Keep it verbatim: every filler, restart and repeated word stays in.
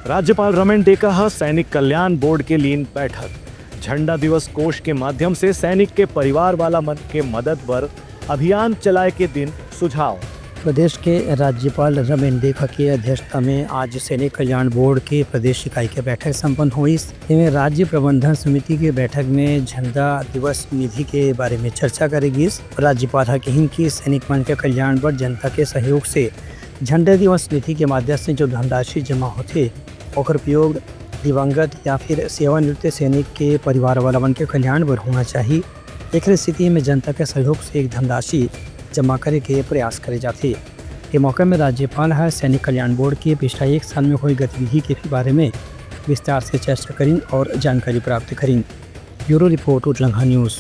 राज्यपाल रमेन डेका ह सैनिक कल्याण बोर्ड के लीन बैठक। झंडा दिवस कोष के माध्यम से सैनिक के परिवार वाला मन के मदद बर अभियान चलाए के दिन सुझाव। प्रदेश के राज्यपाल रमेन डेका के अध्यक्षता में आज सैनिक कल्याण बोर्ड के प्रदेश इकाई के बैठक संपन्न होइस। एमे राज्य प्रबंधन समिति के बैठक में झंडा दिवस निधि के बारे में चर्चा करे गिस। राज्यपाल ह कहिन कि सैनिक मन के कल्याण बर जनता के सहयोग से झंडा दिवस निधि के माध्यम से जो धनराशि जमा होथे, ओकर उपयोग दिवंगत या फिर सेवानिवृत्त सैनिक के परिवार वाला मन के कल्याण बर होना चाहिए। एखरे स्थिति में जनता के सहयोग से एक धनराशि जमा करे के प्रयास करे जाथे। ये मौका में राज्यपाल ह सैनिक कल्याण बोर्ड के पिछला एक साल में हुई गतिविधि के भी बारे में विस्तार से चर्चा करिन और जानकारी प्राप्त करिन। Bureau report, Utlangha news.